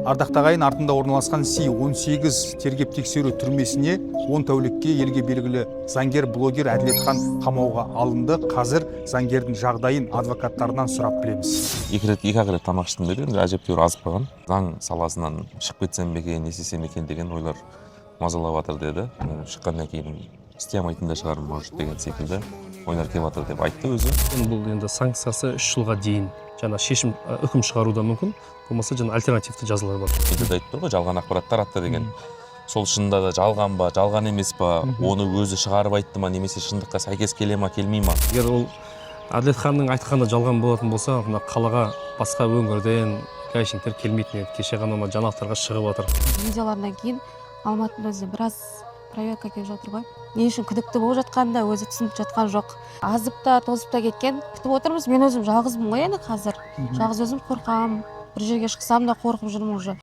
Ардақты ағайын, артында орналасқан Си 18 тергеп тексеру түрмесіне 10 тәулікке елге белгілі заңгер, блогер Әділетхан қамауға алынды. Қазір заңгердің жағдайын адвокаттарынан сұрап білеміз. Екі рет, екі ақ рет тамақ іштім деді. Енді әжептәуір азып қалған. Заң саласынан шығып кетсем бе екен, не істесем екен деген ойлар мазалап жатыр деді. Шыққаннан кейін істей алмайтын да шығармын, может, деген секілді ойлар келіп жатыр деп айтты өзі. Енді бұл енді санкциясы 3 жылға дейін жаңа шешім, үкім шығару да мүмкін, болмаса жаңа альтернативті жазалар бар. Видеода айтып тұр ғой, жалған ақпарат таратты деген. Сол шынында да жалған ба, жалған емес па, оны өзі шығарып айтты ма немесе шындыққа сәйкес келе ма, келмей ма? Егер ол Әділетханның айтқаны жалған болатын болса, мына қалаға басқа өңірден гаишниктер келмейтін еді. Кеше ғана мына жаңалықтарға шығып жатыр. Видеолардан кейін Алматының өзіне біраз проверка келіп жатыр ғой. Не үшін күдікті болып жатқанын да өзі түсініп жатқан жоқ. Азып та, тозып та кеткен. Күтіп отырмыз. Мен өзім жалғызбын ғой енді қазір. Жалғыз өзім қорқамын. Бір жерге шықсам да қорқып жүрмін уже.